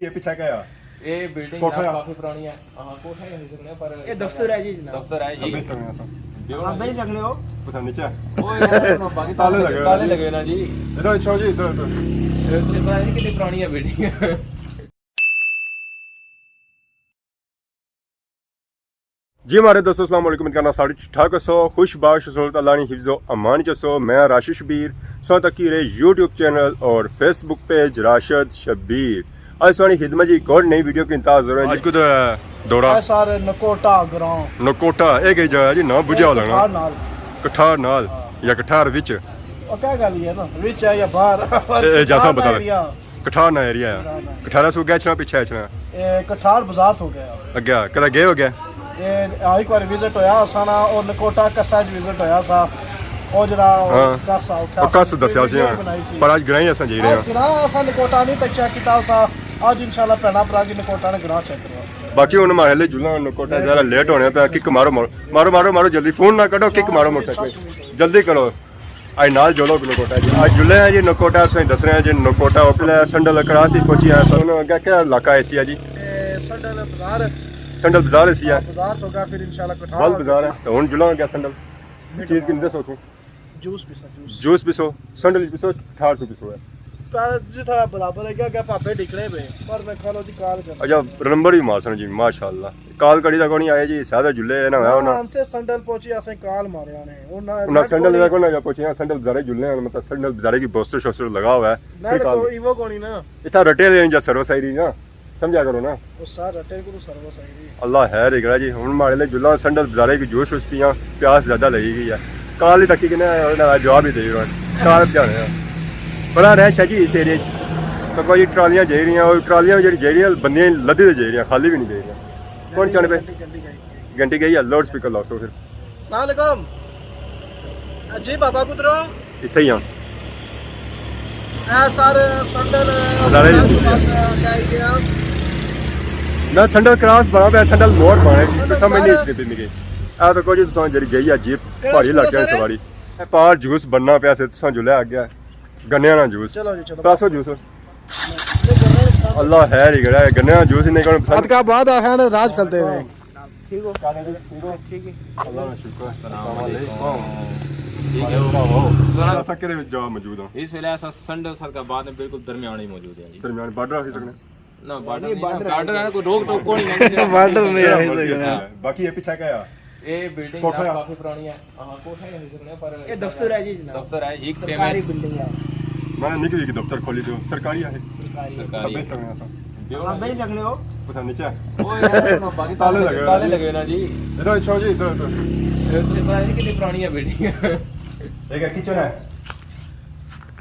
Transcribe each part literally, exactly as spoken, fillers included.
یہ پیچھے کیا ہے؟ یہ بلڈنگ کوٹھا جناب ہے۔ کافی پرانی ہے۔ ہاں، کوٹھا ہی ہوئی سکنے، پر یہ دفتر ہے جی جناب۔ دفتر ہے جی۔ ابھی سکنے سو۔ ہاں، بھائی سکنے ہو۔ پتہ نیچے۔ او یار، باقی تالے لگے ہوئے تالے ہیں۔ لگے ہوئے نا جی۔ ادھر اچھا جی، ادھر، ادھر۔ یہ پتہ نہیں کتنی پرانی ہے بلڈنگ۔ جی ہمارے دوستو، السلام علیکم، امید کرنا سارے ٹھیک ٹھاک ہسو، خوش باش ہسو، اللہ نی حفظ و امان چ ہسو۔ میں راشد شبیر، سو تکی رہے یوٹیوب چینل اور فیس بک پیج راشد شبیر۔ اج سانی خدمت جی ایک اور نئی ویڈیو کے انتظار ہے۔ اج کدھر ہے دورہ؟ اے سارے نکوٹا گراؤنڈ۔ نکوٹا، اے کئی جگہ ہے جی؟ نام بجھیا ہونا نا۔ کٹھار نال۔ کٹھار نال ہاں۔ یا کٹھار وچ؟ او کیا گل ہے نا، وچ ہے یا باہر؟ اے، اے جاساں کٹھار بتا۔ ایریا۔ کٹھار نا ایریا ہے۔ کٹھار نا۔ کٹھارا سو اگے اچھنا، پچھے اچھنا؟ اے کٹھار بازار تو گیا۔ اگے، کدے گئے ہو گیا؟ اے، ہاں، ایک بار وزٹ ہویا اساں نا، اور نکوٹا کسا وچ وزٹ ہویا سا۔ او جڑا او ہاں۔ کس آ اتھا او کس اساں دسیا سی، ویڈیو ہاں۔ بنائی سی۔ پر اج گرائیں اساں جائی رہے ہاں۔ اج گراں اساں نکوٹا نہیں تکیا کیتا سا۔ اج انشاءاللہ بھیناں بھرا کی نکوٹا نے گراں چیک کروا۔ باقی ہن ماڑے لے جلنا نکوٹا، ذرا لیٹ ہونے پیا، کک مارو، مارو، مارو، مارو، مارو، جلدی فون نہ کڈو، کک مارو موٹر سائیکل۔ جلدی کرو۔ اج نال جلو نکوٹا جی۔ اج جلے ہیں جی نکوٹا، اساں دس رہے ہیں جی نکوٹا۔ او پہلے سنڈل کراس ہی پہنچی ہیں۔ سن اگے کیا علاقہ ایسی ہے جی؟ اے سنڈل بازار۔ سنڈل بازار ایسی ہے۔ ہاں، بازار تو گیا، پھر انشاءاللہ کٹھار ول بازار ہے۔ تو ہن جلو گیا سنڈل۔ چیز کن دسو تو؟ جوس پیسا، جوس۔ جوس پیسو، سنڈل پیسو، اٹھارہ سو پیسو ہے۔ پر جتھا برابر ہے، کیا، کیا پاپے ڈکنے پے، پر میں کھانو جی کال کرنا۔ اچھا، نمبر ہی مار سن جی، ماشاءاللہ۔ کال کری دا کونی آئے جی، سادہ جلے نہ ہویا ہونا۔ ہاں، ہم سے سنڈل پہنچی، اسے کال مارے آنے۔ انہاں سنڈل دا کوئی نہ پہنچیا، سنڈل بزارے جلے ہیں، مطلب سنڈل بزارے کی بوسٹر شوسٹر لگا ہوا ہے۔ میں پھر تو کال ایوو کونی نا۔ اتھا رٹے دے ہیں جا سروس آئی رہی نا۔ سمجھا کرو نا۔ او سر، رٹے کو تو سروس آئی رہی۔ اللہ خیر ہی کرا جی، ہن ماڑے لے جلاں سنڈل بزارے کی جوس اس پیاں، پیاس زیادہ لگی گئی ہے۔ کال ہی تکی کنے آیا، انہاں جواب ہی دے رہا۔ کال کیا ہویا؟ بڑا رش ہے جی اس ایریے چ۔ تو کوئی ٹرالیاں جائی رہیاں، اور ٹرالیاں جڑی جائی رہیاں، بندیاں لدی تے جائی رہیاں، خالی بھی نہیں جائی رہیاں۔ کون چاہنے پہ؟ گھنٹی گئی ہے، لاؤڈ سپیکر لاؤ سو پھر۔ السلام علیکم۔ جی بابا کدرو؟ اتھے ہی ہاں۔ اے سر سنڈل سارے ہی۔ بس کیا ہی گیا۔ نہ سنڈل کراس بنا پیا، سنڈل مور بنے، سنڈل سمجھ نہیں بنا۔ اس نے پہ میرے۔ اے تو کوئی تساں جڑی گئی ہے جیپ، کراس بھاری کرو علاقے سارے۔ سواری۔ اے پار جوس بننا پیا سے، تساں جلے آ گیا۔ گنیاں نا جوس۔ چلو جی، چلو۔ پلاسو جوس۔ اللہ خیر ہی کرے، گنیاں نا جوس انہیں کول پسند۔ اتکا بعد آخیا نے راج کھلتے ہوئے۔ ٹھیک ہو؟ ٹھیک ہے۔ اللہ کا شکر ہے۔ السلام علیکم۔ ٹھیک ہے۔ اساں کہڑے جگہ موجود ہاں؟ اس ویلے اساں سنڈل سرکار آباد نے بالکل درمیان ہی موجود ہیں جی۔ درمیان بارڈر آخی سکنے؟ نہ، بارڈر نہیں، بارڈر ہے، کوئی روک ٹوک کونی ہے۔ بارڈر نہیں آخی سکنے۔ باقی یہ پیچھے کیا ہے؟ یہ بلڈنگ کوٹھا ہے۔ کافی پرانی ہے۔ ہاں، کوٹھا ہی ہوئی سکنے، پر یہ دفتر ہے جی جناب۔ دفتر ہے، ایک سرکاری پیمنٹ۔ بلڈنگ ہے۔ میں نے نکی جی دفتر کھولی تو سرکاری ہے۔ سرکاری۔ سرکاری۔ سبے سکنے اساں۔ ہاں، بہی سکنے ہو۔ پتہ نیچے۔ او یار، باقی تالے لگے ہوئے۔ تالے لگے ہوئے نا جی۔ ادھر اچھا جی، ادھر، ادھر۔ یہ پتہ نہیں کتنی پرانی ہے بلڈنگ۔ ایک کچن ہے۔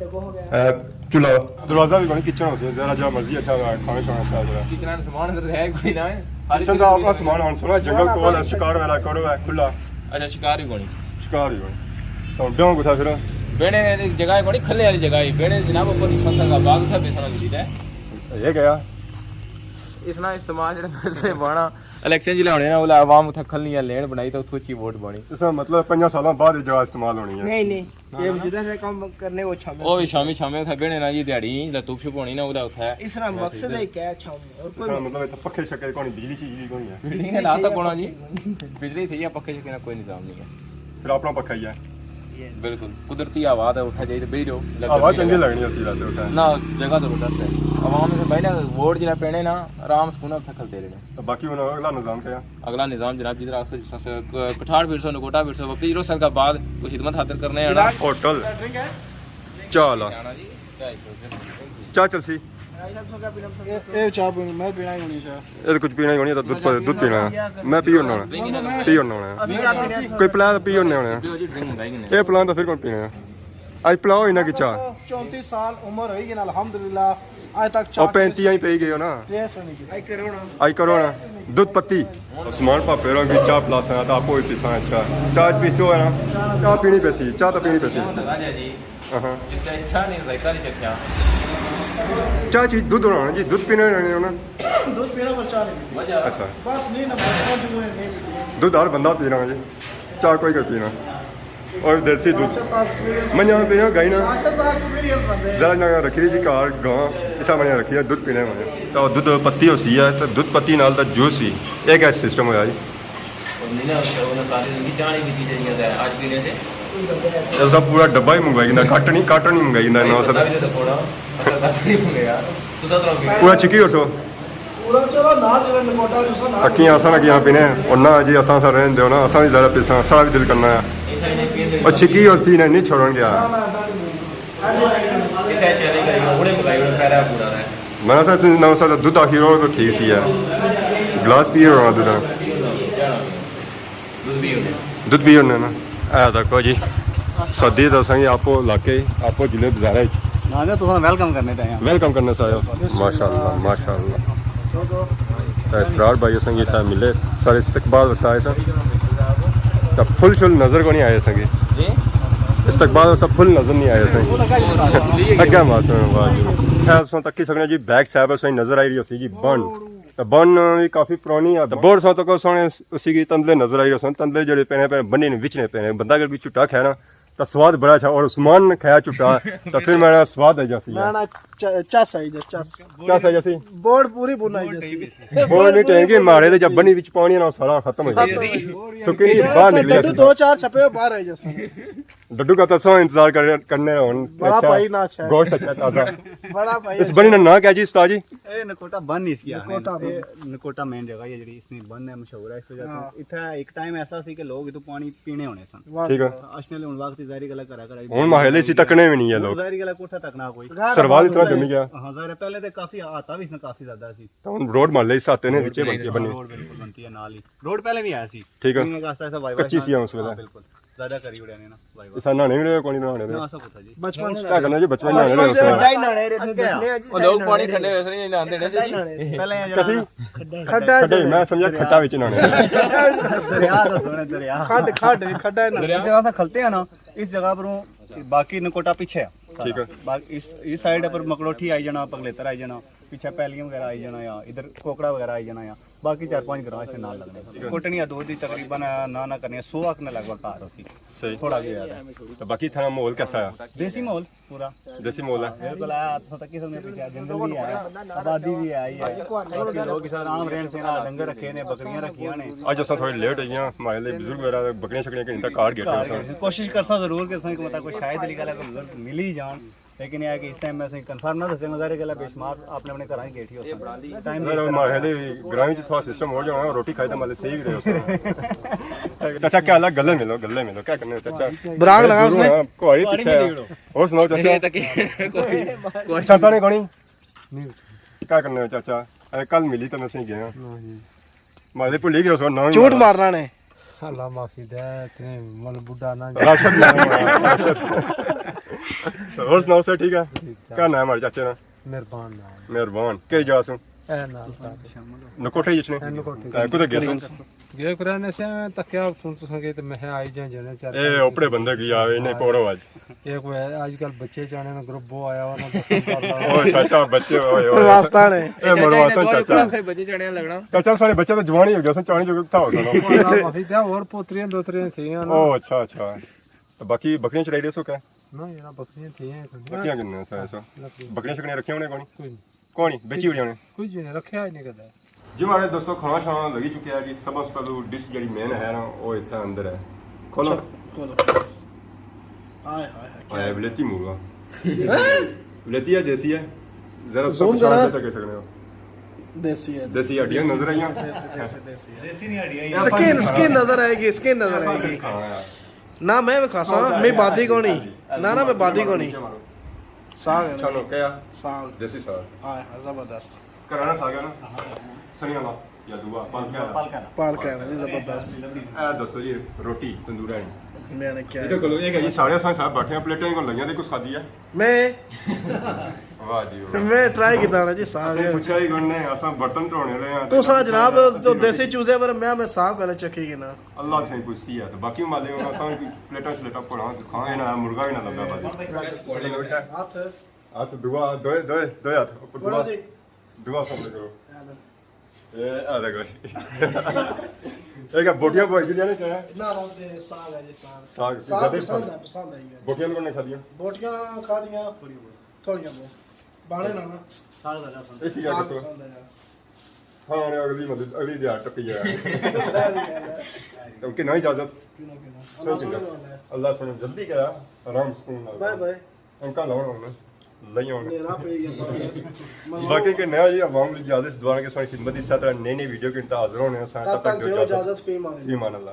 اے، چولہا۔ دروازہ بھی کونی، کچن ہوسی، ذرا جہاں مرضی اچھا کھانا شانا اچھا ذرا۔ کچن نا سامان اندر ہے کوئی نہ ہے۔ کچن دا اپنا سامان آن سونا، جنگل کول ہے، شکار وغیرہ کرو ہے، کھلا۔ اچھا، شکار ہی کونی۔ شکار ہی کونی۔ تو بیاں کتھا پھر؟ بینے دی جگہ ہی کونی، کھلے والی جگہ ہی۔ بینے جناب اوپر فصل کا باغ تھا، بیسنا ملی ہے۔ یہ کیا؟ اس نا استعمال جڑے پیسے بانا، الیکشن جلے ہونے نا، اولا عوام اتھا کھلنی ہے، لین بنائی تو اتھوں اچھی ووٹ بانی۔ اس نا مطلب پنجاں سالاں بعد یہ جگہ استعمال ہونی ہے۔ نہیں، نہیں۔ یہ جدھر سے کام کرنے وہ چھامے او سے۔ شامی، شامے اتھا بینے نا جی، دیہاڑی جس طرح تپ شپ ہونی نا، اولا اتھا ہے۔ اس طرح مقصد ہے کیا چھامے؟ اور اس کوئی طرح مقصد مطلب اتھا پکھے شکے کونی، بجلی چیز بھی کونی ہے۔ بلڈنگ نے لاتا کونی جی۔ بجلی تھی یا پکھے شکے نا کوئی نظام نہیں ہے۔ پھر اپنا پکھا ہی ہے۔ یس۔ بالکل۔ قدرتی ہوا تے اتھا جائی تے بہی رہو۔ ہوا چنگی لگنی اسی واسطے اتھا۔ نہ، جگہ زبردست ہے۔ عوام سے بھائی نا ووٹ جڑا پینے نا، آرام سکون اتھا کھلتے رہنے۔ تو باقی ہن اگلا نظام کیا ہے؟ اگلا نظام جناب جدھر آسو جس طرح سے ک-، کٹھار پھرسو، نکوٹا پھرسو، واپس جیڑو سرکار بعد کوئی خدمت خاطر کرنے آنا۔ ہوٹل۔ چاہ والا۔ چاہ چلسی۔ اے، اے چاہ پینی، میں پینا ہی کونی چاہ۔ اے تے کچھ پینا ہی کونی، اے تے دودھ پ-، دودھ پینا ہے۔ میں پی ہونا ہونا۔ پی ہونا ہونا۔ کوئی پلا تے پی ہونے ہونے۔ اے پلا تے پھر کون پینا ہے؟ اج پلاؤ انہاں کی چاہ۔ چونتی سال عمر ہوئی گئی نا، الحمدللہ۔ اج تک چاہ او پینتی آئی پئی گئی ہو نا۔ ٹیسٹ ہونی چاہیے۔ اج کرو نا۔ دودھ پتی۔ عثمان پاپے ہوراں کی چاہ پلاساں تے آپو ہی پیساں چاہ۔ چاہ پیسو ہے نا؟ چاہ پینی پیسی، چاہ تاں پینی پیسی۔ ہاں۔ جس نے اچھا نہیں، ذائقہ نہیں چکھیا۔ چاہ چیز دودھ ہونا نا جی، دودھ پینے ہونے ہونا۔ دودھ پینا بس چاہ نہیں پیتی۔ اچھا۔ بس نہیں نا، بس نہیں پیتی۔ دودھ ہر بندہ پینا جی، چاہ کوئی کوئی پینا۔ اور دیسی دودھ۔ میں یہاں پہ یہاں گائی نا۔ ذرا نہ رکھی جی کار گاں، ایسا میں یہاں رکھی ہے، دودھ پینے میں۔ تو دودھ پتی ہو سی ہے، تو دودھ پتی نال تو جوس ہی۔ یہ کیا سسٹم ہویا جی؟ اور نہیں نا، اس طرح انہاں ساری زندگی چاہ نہیں پیتی جائیاں تے، آج پینے سے۔ یہ سب پورا ڈبہ ہی منگوائی گیا، کارٹن ہی، کارٹن ہی منگوائی گیا، نو سو۔ ڈبہ بھی تو تھوڑا، اصل بات نہیں منگایا۔ تو سب طرح پورا چکی ہو سو۔ پورا چلو نہ جو نکوٹا جو سا نہ تکیاں اساں لگیاں پینے، اور نہ جی اساں سا رہن دیو نا، اساں بھی زیادہ پیساں، ساڑا بھی دل کرنا ہے۔ اور چکی اور سی نے نہیں چھوڑن گیا۔ نہ، نہ، نہ، نہیں۔ ہاں جی، نہیں۔ اتھے چلے گئی، ہنے منگائی، ہنے پیرا پورا رہے۔ میں سا نو سو دودھ آخر ہو تو ٹھیک سی ہے۔ گلاس پی رہا دودھ۔ دودھ پی ہونے۔ دودھ پی ہونے نا۔ اے تکو جی، سردی تو اساں کی آپو علاقے، آپو ضلع بازارے۔ نہ، نہ، تساں ویلکم کرنے تے آئے ہاں۔ ویلکم کرنے سے آئے ہو۔ ماشاءاللہ، ماشاءاللہ۔ تے اسرار بھائی اساں کی اتھا ملے، سارے استقبال واسطے آئے سن۔ تے پھل شل نظر کو نہیں آئے اساں کی۔ جی؟ استقبال واسطے پھل نظر نہیں آئے اساں کی۔ اگے بس، واہ جی۔ اے اساں تکی سکنے جی، بیک سائیڈ اساں کی نظر آئی رہی ہوسی جی بن۔ تے بن بھی کافی پرانی ہے۔ تے بور ساں تک سونے اسی کی تندلے نظر آئی رہے سن۔ تندلے جڑے پینے پے بنی نے وچ نے پینے۔ بندہ اگر کوئی جھٹا کھایا نا، تے سواد بڑا اچھا۔ اور عثمان نے کھایا جھٹا، تے پھر میرا سواد آ جاسی ہے۔ نہ، نہ، چ-، چس آئی جا، چس۔ چس آ جاسی؟ بور پوری بن آئی جاسی۔ بور نہیں ٹہنگی مارے تے جب بنی وچ پانی نا سارا ختم ہو جاسی۔ سکی نہیں باہر نکلی ڈڈو جاسی۔ دو چار چھپے باہر آئی جاسی۔ ڈڈو کا تو سو انتظار کر-، کرنے ہن۔ بڑا اچھا، بھائی نا اچھا ہے۔ گوشت اچھا تازہ۔ بڑا بھائی اس اچھا۔ بنی نا نام کیا جی استاد جی؟ اے نکوٹا بن اس کی آخنے۔ نکوٹا بن۔ اے نکوٹا مین جگہ ہے جڑی اس نے بن ہے، مشہور ہے اس وجہ سے۔ ہاں۔ اتھا ایک ٹائم ایسا سی کہ لوگ اتھوں پانی پینے ہونے سن۔ واہ۔ ٹھیک ہے۔ اشنے لے ہن وقت ظاہری گلا کرا کرا ہن محلے سی تکنے بھی نہیں ہے لوگ۔ ظاہری گلا کوٹھا تکنا کوئی۔ گھر سروال اتنا جمی گیا۔ ہاں، ظاہر ہے، پہلے تے کافی آتا بھی اس نے کافی زیادہ سی۔ تو ہن روڈ محلے اس آتے نے وچے بن کے بنے۔ روڈ بالکل بنتی ہے نال ہی۔ روڈ پہلے بھی آیا سی۔ ٹھیک ہے۔ کچی سی ہاں اس ویلے۔ ہاں، بالکل۔ زیادہ کری اڑیا نے نا، واہ واہ۔ اساں نہانے ویلے کونی نہانے ویلے۔ نہ، سب کچھ ہے جی۔ بچپن کیا کرنا جی، بچپن نہانے ویلے۔ کھڈا ہی نہانے رہے تھے، دسنے جی، او لوگ پانی کھڈے ویسے نہیں نہاندے نے جی۔ پہلے کسی؟ کھڈا۔ کھڈا ہی، میں سمجھا کھڈا وچ نہانے۔ دریا دا سونے دریا۔ کھڈ، کھڈ، کھڈا ہی نہانے۔ جس جگہ سے کھلتے ہیں نا، اس جگہ پر ہوں، باقی نکوٹا پیچھے ہے۔ ٹھیک ہے۔ با-، اس، اس سائیڈ پر مکڑوٹھی آئی جانا، پگلیتر آئی جانا۔ پیچھے پہلیاں وغیرہ آئی جانا یا ادھر کوکڑا وغیرہ آئی جانا یا باقی چار پانچ گراں اس نال لگنے۔ کوٹنی حدود دی تقریباً نہ نہ کرنے سو اک نے لگ بھگ گھر ہوسی۔ صحیح۔ تھوڑا بھی ہویا ہے۔ تو باقی تھا ماحول کیسا ہے؟ دیسی ماحول پورا۔ دیسی ماحول ہے۔ بالکل آیا، اتھوں تک کسے نے پوچھا، جنگل بھی ہے، آبادی بھی ہے، آئی ہے۔ باقی لوگ اس آرام رہن سے نال ڈنگر رکھے نے، بکریاں رکھیاں نے۔ اج اساں تھوڑے لیٹ ہوئی گئے، ہمارے لیے بزرگ وغیرہ بکریاں شکریاں کہیں تک کار گئے تھے۔ کوشش کرساں ضرور کہ اساں کو مطلب کوئی شاید علی گلا کوئی بزرگ مل ہی جان۔ لیکن یہ ہے کہ اس ٹائم میں اساں کنفرم نہ دسے، مگر یہ گلا بے شمار اپنے اپنے گھراں ہی گیٹھی ہو سن۔ ٹائم میرا ماحول گراں وچ تھوڑا سسٹم ہو جانا، روٹی کھائی تے مالے صحیح بھی رہے ہو سن۔ چاچا کیا حال ہے؟ گلے ملو، گلے ملو، کیا کرنے ہو چاچا؟ براغ لگا اس نے۔ کوئی پیچھے۔ اور سناؤ چاچا؟ چاچا نے کونی؟ نہیں۔ کیا کرنے ہو چاچا؟ اے کل ملی تو میں سہی گیا۔ مالے بھلی گئے سو نام ہی چوٹ مارا۔ مارنا نے۔ اللہ معافی دے، اتنے مل بڈھا نہ جائے۔ راشد نام ہے، راشد۔ اور سناؤ سر، ٹھیک ہے؟ ٹھیک ٹھاک۔ کیا نام ہے ہمارے چاچے نا؟ مہربان نام۔ مہربان۔ کہڑی جگہ سوں؟ اے نال ساڈے۔ نکوٹھے جس نے؟ اے نکوٹھے۔ اے کدھر گئے سوں؟ گئے کرانے سے تکیا اتھوں تساں گئے تے میں آئی جائیں جنے چار اے اوپرے بندے کی آوے، انہیں پورو اج۔ اے کوئی اج کل بچے چانے نا گروپ بہت آیا ہوا نا، پسند کردا ہوا۔ اوئے چاچا، بچے، اوئے، اوئے۔ مرواستا نے۔ اے مرواستا چاچا۔ بچے چانے لگنا۔ چاچا، سارے بچے تو جوان ہی ہو گیا سن، چانے جو کتھا ہو سن۔ او اللہ معافی دے، اور پوتریاں دوتریاں تھیاں نا۔ او اچھا، اچھا۔ تو باقی بکریاں چرائی رہے سو کیا؟ نہ یار، بکریاں تھیاں ہی کھڑیاں۔ بکریاں کنے سو، سو۔ بکریاں۔ بکریاں شکریاں رکھیاں ہونے کونی؟ کوئی نہیں۔ کونی، بیچی اڑیاں نے۔ کچھ نہیں رکھیا ہی نہیں کدے۔ جی ماڑے دوستو، کھانا شانا لگی چکیا ہے جی۔ سب سے پہلو ڈش جیڑی مین ہے نا، وہ اتھے اندر ہے۔ کھولو۔ اچھا، کھولو۔ ہائے، ہائے، ہائے، کیا ہائے، ہے؟ ولایتی مرغا۔ ولایتی ہے، دیسی ہے؟ ذرا زوم سب کرا۔ شاید تک کر سکنے ہو۔ دیسی ہے۔ دیسی ہڈیاں نظر آئیاں؟ دیسی، دیسی، دیسی۔ دیسی نہیں ہڈیاں، یہ سکن، سکن نظر آئے گی، سکن نظر آئے گی۔ ہاں یار۔ نہ میں وکھاساں، میں بادی کونی۔ نہ، نہ، میں بادی کونی۔ ساگ ہے چلو، بھائی۔ کیا؟ ساگ۔ دیسی ساگ۔ ہاں، ہاں، زبردست۔ کرانا ساگ ہے نا؟ سنی والا یا دوا، پالکا والا؟ پالکا والا۔ پالکا والا جی، زبردست۔ اے دسو جی، روٹی تندورا ہے؟ میں نے کیا ادھر کھلو، ایک ہے جی، ساڑے اساں صاحب بیٹھے ہیں، پلیٹیں کو لگیاں تے کچھ کھادی ہے؟ میں واہ جی واہ۔ میں ٹرائی کیتا نا جی، ساگ۔ اساں پوچھا ہی کوئی نہیں، اساں برتن دھونے والے ہیں۔ تساں جناب جو دیسی چوزے پر میں، میں ساگ پہلے چکھی گنا۔ اللہ سے پوچھسی ہے، تو باقی مالے ہونا، اساں کوئی پلیٹاں شلیٹاں پڑھاں، کھاں ہی نہ، مرغا ہی نہ لگا بھائی۔ ہاتھ۔ ہاتھ دعا، دوئے، دوئے، دوئے ہاتھ اوپر دعا۔ جی۔ دعا سب کرو۔ اے آ دیکھو۔ اے کیا بوٹیاں بوائے جی نے کیا؟ نہ، نہ، تے ساگ ہے جی، ساگ۔ ساگ ساگ زیادہ پسند پسند۔ ہے، پسند ہے یہ۔ بوٹیاں کون نے کھادیاں؟ بوٹیاں کھا دیاں، تھوڑیاں بہت۔ بانے لانا۔ ساگ زیادہ پسند۔ اسی گل ساگ دسو۔ پسند ہے یار۔ ہاں، ہن اگلی مطلب اگلی دیہاڑ ٹپی جائے۔ ظاہر ہی گل ہے۔ کیونکہ نہ اجازت۔ کیوں نہ، کیوں نہ۔ سوچ اللہ لو۔ سننے والا ہے۔ اللہ سنو، جلدی کرا، آرام سکون نال۔ بائے بائے۔ انکل آؤن ہن۔ لئی آؤن۔ نیرا پئی گیا۔ باقی کہ نیا جی عوام نوں اجازت دعا کے ساری خدمت دی ساتھ نئی نئی ویڈیو کے انتہا حاضر ہونے ہیں۔ تب تک دیو اجازت، فی امان اللہ۔ ایمان اللہ۔